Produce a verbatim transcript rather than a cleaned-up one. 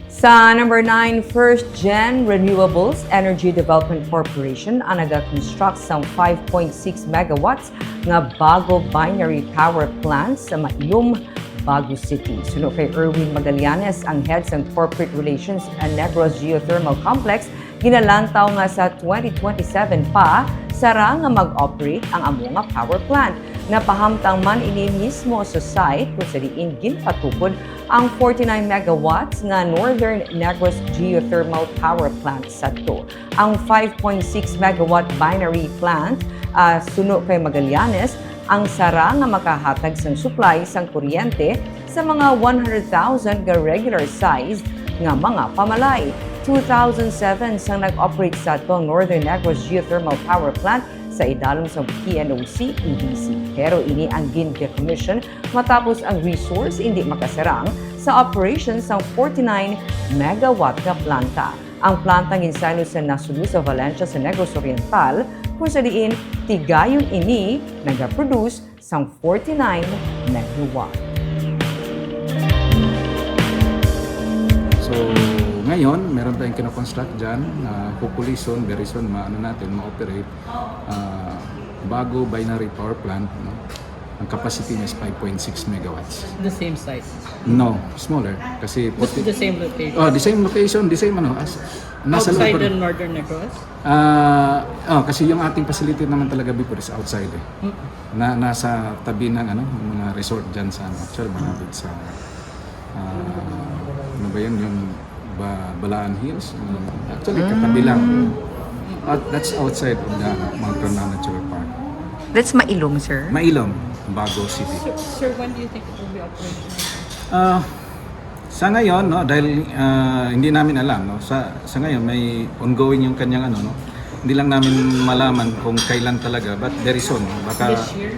Sa number nine, First Gen Renewables Energy Development Corporation ang nagakonstruct sang five point six megawatts nga bago binary power plant sa Mailom, Bago City. Suno kay Erwin Magallanes, ang head sang Corporate Relations sa Negros Geothermal Complex, ginalantaw nga sa twenty twenty-seven pa sara nga mag-operate ang amo nga power plant. Napahamtang man ini mismo sa site kung sa diin ginpatukod ang forty-nine megawatts nga Northern Negros Geothermal Power Plant sadto. Ang five point six megawatt binary plant, ah, suno kay Magallanes, ang sara nga makahatag sang supply sang kuryente sa mga one hundred thousand nga regular size nga mga pamalay. Two thousand seven sang nag-operate sadto ang Northern Negros Geothermal Power Plant sa idalom sa P N O C E D C. Pero ini ang gin-decommission matapos ang resource indi makasarang sa operation sang forty-nine megawatt nga planta. Ang planta ginsaylo sa nasudlo sa Valencia sa Negros Oriental, kung sa diin tigayon ini nagaproduce sang forty-nine megawatt. So, ngayon, meron tayong kinoconstruct dyan. Uh, hopefully soon, very soon, maano natin, ma-operate. Uh, bago binary power plant, no? Ang capacity niya is five point six megawatts. The same site. No, smaller. Kasi Just the same location. Oh, the same location, the same ano. As, nasa loob Outside pa rin. The Northern Negros? Ah, oh, kasi yung ating facility naman talaga before is outside eh. Na nasa tabi ng ano, mga resort diyan sa ano, actually malapit sa ah, ano ba yun, yung ba, Balaan Hills. Actually, katabi lang. At that's outside of the Mount Carmel Natural Park. That's Mailom, sir. Mailom, Bago City. Sir, sir, when do you think it will be operational? Ah, sa ngayon, no, dahil ah, hindi namin alam, no, sa sa ngayon may ongoing yung kanyang ano, no. Hindi lang namin malaman kung kailan talaga, but very soon, no, baka This year?